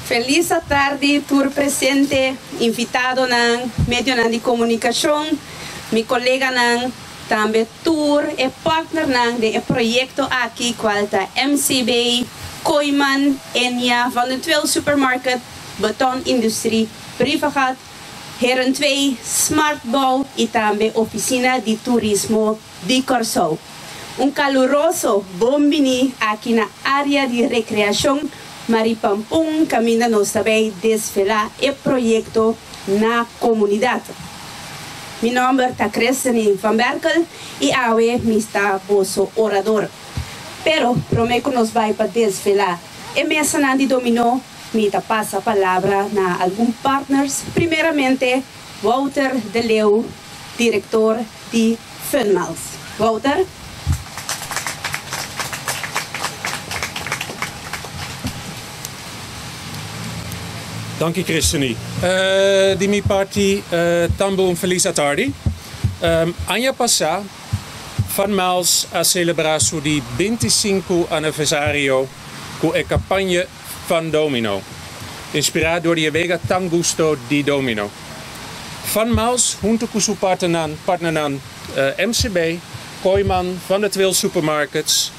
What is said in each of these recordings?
Felis atardi tur presente, invitadonan, medionan di komunikashon, mi koleganan, tambe tur e partnernan den e proyekto aki kual ta MCB, Kooyman, Ennia, Van den Tweel Supermarket, Beton Industrie, Brievengat, Heeren 2, Smartbouw i tambe Ofisina di Turismo di Kòrsou. Un kaluroso bon biní aki na área di rekreashon Marie Pampun kaminda nos ta bay desvelá e proyekto na komunidat. Mi nòmber ta Christeny van Berkel i awe mi sta boso orador. Pero promé ku nos bai pa desvelá e mesanan di dominó mi ta pasa palabra na algun partners, primeramente Wouter de Leeuw, direktor di Funmiles. Wouter. Danki Christeny. Di mi parti tambe un felis atardi. Aña pasá Funmiles a selebrá su di 25 aniversario ku e kampanje Fun Domino, inspirá dor di e wega tan gusto di domino. Funmiles huntu ku su partnernan MCB, Kooyman, Van der Tweel Supermarkets,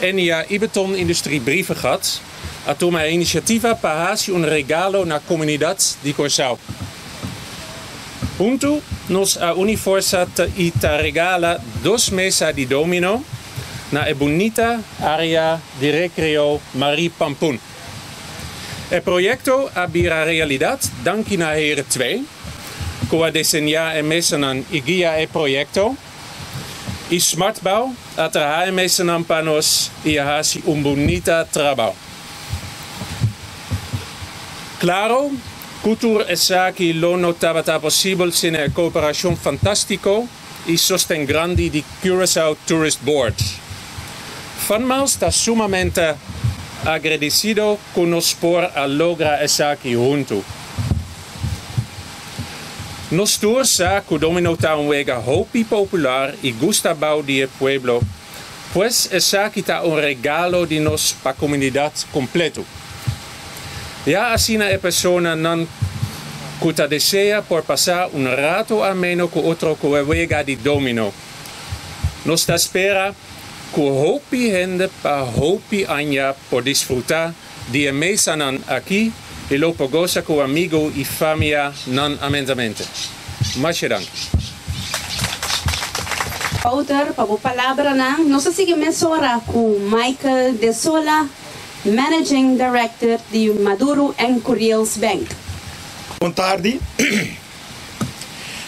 Ennia i Beton Industrie Brievengat a tuma e inisiativa pa hasi un regalo na komunidat di Kòrsou. Huntu nos a uni forsa i ta regala dos mesa di domino na e bunita área di rekreo Marie Pampoen. E proyekto a bira realidat danki na Heren 2 ku a diseñá e mesanan i guia e proyekto i Smartbouw a traha e mesanan pa nos i a hasi un bunita trabou. Klaro ku tur esaki lo no tabata posibel sin e kooperashon fantástiko i sosten grandi di Curaçao Tourist Board. Funmiles ta sumamente agradesido ku nos por a logra esaki huntu. Nos tur sa ku domino ta un wega hopi popular i gusta bou di e pueblo, pues esaki ta un regalo di nos pa komunidat kompletu. Ya asina e personanan ku ta desea por pasa un rato ameno ku otro ku e wega di domino. Nos ta spera ku hopi hende pa hopi aña por disfrutá di e mesanan aki i lo por gosa ku amigu i famia nan amenamente. Masha danki. Wouter, pa bo palabranan. Nos ta sigui mesora ku Michael De Sola, Managing Director di Maduro en Curiels Bank. Bon tardi.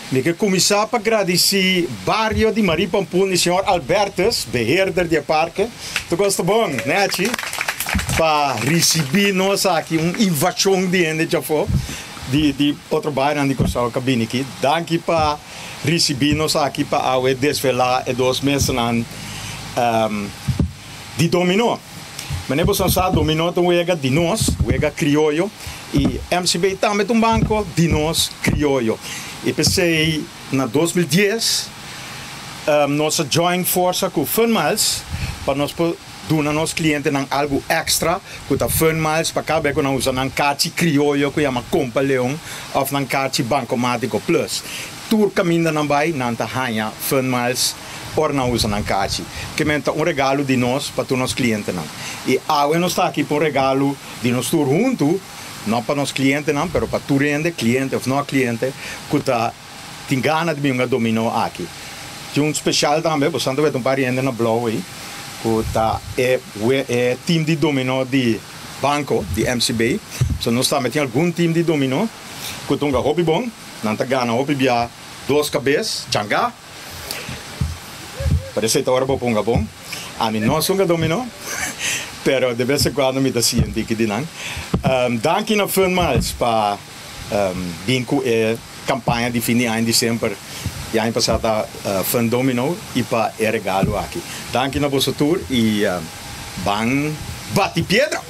Mi ke kuminsá pa gradisí bario di Marie Pampoen i señor Albertus, beheerder di e parke. Tur kos ta bon, nèchi, pa risibí nos aki, un invashon di hende djafó di di otro barionan di Kòrsou ku a bini aki. Danki pa risibí nos aki pa awe desvelá e dos mesanan di dominó. Manera boso sa, dominó ta un wega di nos, wega krioyo, i MCB tambe ta un banko di nos krioyo. I p'esei na 2010 nos a join forsa ku Funmiles pa nos por duna nos klientenan algu èkstra ku ta Funmiles pa kada bes ku nan usa nan karchi krioyo ku yama Kompa Leon òf nan karchi Bankomátiko Plus. Tur kaminda nan bai nan ta haña Funmiles. Ora nan usa nan kachi. Ke men ta un regalo di nos pa tur nos klientenan. I awe nos ta aki pa un regalo di nos tur huntu, no pa nos klientenan, pero pa tur hende, kliente of no kliente, ku ta tin gana di bin hunga dominó aki. Tin un speshal tambe, bo san ta wet un par di hende na blou ei, ku ta e e team di dominó di banko, di MCB. So nos tambe tin algun team di dominó ku ta hunga hopi bon, nan ta gana hopi bia dos kabes, changá. Parece ta ora bo ponga bon. Ami no a sunga dominó, pero de bes en cuando mi ta siña un tiki di nan. Danki na Fun Miles pa bin cu e campaña di fin di aña di semper. Di aña pasa ta Fun Domino y pa e regalo aki. Danki na boso tur y ban bati piedra!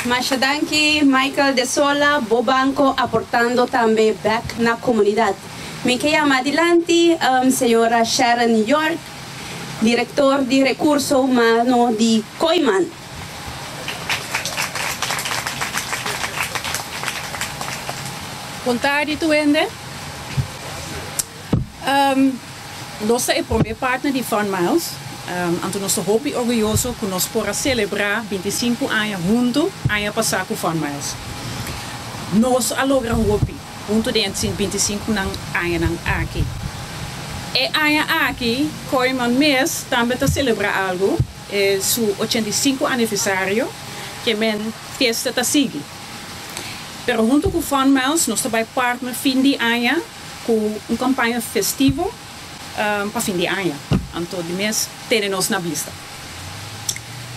Masha danki Michael de Sola, bo banco aportando tambe bek na comunidad. Mi ke yama adilanti señora Sharon York, director di Recurso Humano di Kooyman. Bon tardi tur hende. Nos ta e prome partner di Fun Miles, anto nos ta hopi orguyoso ku nos por a selebrá 25 aña huntu aña pasá ku Fun Miles. Nos a logra hopi huntu den e 25 nan añanan aki. E aña aki Kooyman mes tambe ta selebrá algu, e su 85 aniversario, ke men fiesta ta sigui. Pero huntu ku Fun Miles nos ta bai partner fin di aña ku un kampaña festivo pa fin di aña. Anto di mes tene nos na bista.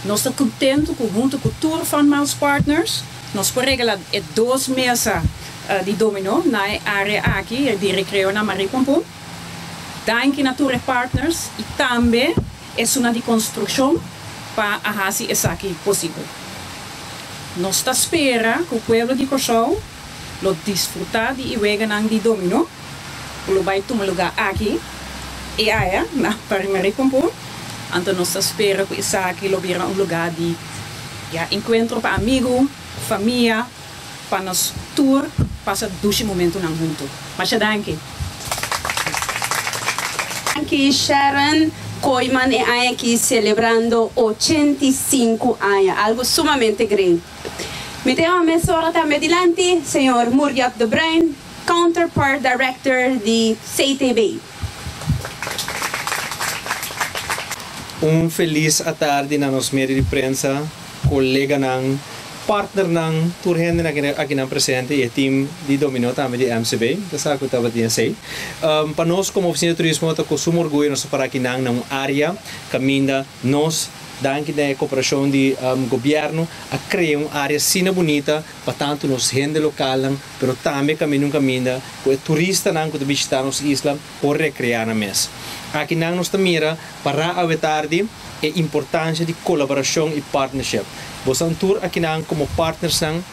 Nos ta kontentu ku huntu ku tur Fun Miles partners nos por regala e dos mesa di domino na e área aki di rekreo na Marie Pompoen. Danki na tur e partners i tambe esunnan di konstrukshon pa a hasi esaki posibel. Nos ta spera ku pueblo di Kòrsou lo disfrutá di e weganan di dominó ku lo bai tuma lugá aki i aya na Marie Pompoen. Anto nos ta spera ku esaki lo bira un lugá di ya enkuentro pa amigu, famia, pa nos tur pasa dushi momentunan huntu. Masha danki! Danki Sharon Kooyman e aña aki celebrando 85 aña, algo sumamente great. Mi tin un mesora tambe dilanti, señor Muriat de Bruin, Counterpart Director di CTB. Un felis atardi na nos medio di prensa, koleganan, partnernan, tur hende akinan presente i e team di Domino tambe di MCB, ta sa ku tabatin esei. Pa nos komo Ofisina di Turismo ta ku sumo orguyo nos ta para akinan na un área kaminda nos, danki na e koperashon di gobièrnu, a krea un área asina bunita pa tantu nos hende lokalnan pero tambe kaminda un kaminda ku e turistanan ku ta bishitá nos isla por rekreá nan mes. Akinan nos ta mira pará awe tardi e importansia di kolaborashon i partnership. Bosan tur akinan komo partnersnan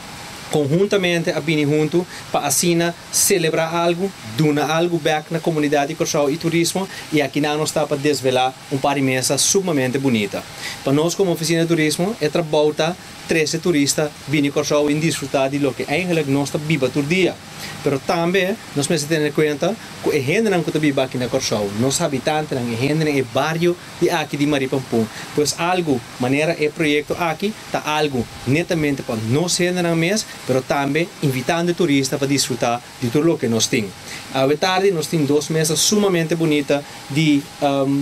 konhuntamente a bini huntu pa asina selebrá algu, duna algu bèk na komunidat di Kòrsou i turismo i akinan nos ta pa desvelá un par di mesa sumamente bunita. Pa nos komo Ofisina di Turismo e trabou ta trese turista bini Kòrsou i disfrutá di loke eigenlik nos ta biba tur dia. Pero tambe nos mester tene na kuenta ku e hendenan ku ta biba aki na Kòrsou, nos habitantenan, e hendenan, e bario di aki di Marie Pampun. Pues algu manera e proyekto aki ta algu netamente pa nos hendenan mes, pero tambe invitando e turista pa disfrutá di tur loke nos tin. Awe tardi nos tin dos mesa sumamente bunita di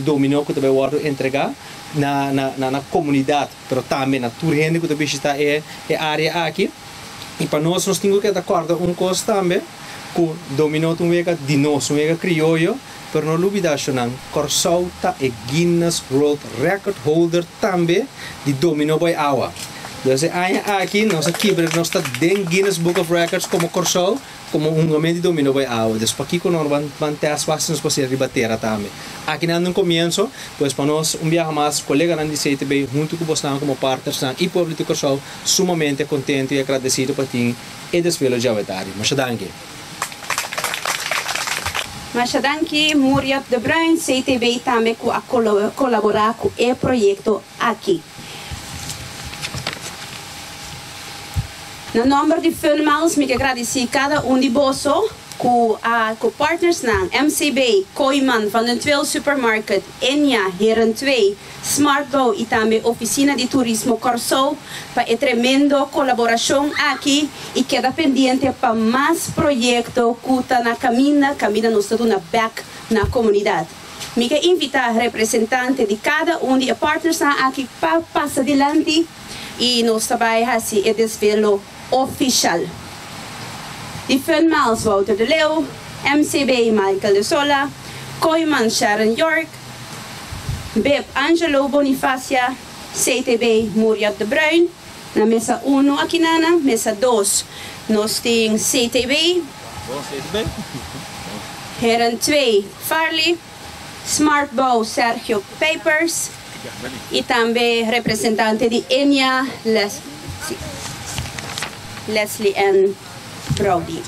dominó ku ta bai wòrdu entregá na na komunidat, pero tambe na tur hende ku ta bishitá e área aki. I pa nos, nos tin ku keda kòrda un kos tambe, ku dominó ta un wega di nos, un wega krioyo, pero no lubidá shonnan, Kòrsou ta e Guinness World Record holder tambe di dominó boi awa. Dus e aña aki nos a kibra, nos ta den Guinness Book of Records komo Kòrsou, komo hungamen di dominó boi awa. Dus pakiko no ban ban tèst wak si nos por hacié riba tera tambe. Akinan ta un komienso, pues pa nos un biaha mas koleganan di CTB huntu ku bosnan komo partnersnan i pueblo di Kòrsou sumamente contento y agradecido pa tin e desvelo djawe tardi. Masha danki. Masha danki Muriat de Bruin, CTB tambe cu a colabora cu e proyecto aki. Na nomber di Fun Miles mi ke gradici cada un di boso cu a cu partnersnan MCB, Kooyman, Van den Tweel Supermarket, Ennia, Heren 2, Smartbouw i tambe Ofisina di Turismo Kòrsou pa e tremendo kolaborashon aki i keda pendiente pa mas proyekto ku ta na kaminda, kaminda nos ta duna bèk na komunidat. Mi ke invitá representante di kada un di e partnersnan aki pa pasa dilanti i nos ta bai hasi e desvelo ofishal. Di Fun Miles Wouter de Leeuw, MCB Michael de Sola, Kooyman Sharon York, Bib Angelo Bonifacia, CTB Muriat de Bruin, na mesa uno akinana, mesa dos nos tin CTB, Heren 2 Farley, Smartbow Sergio Pijpers y tambe representante di Ennia Leslie Ann Brody.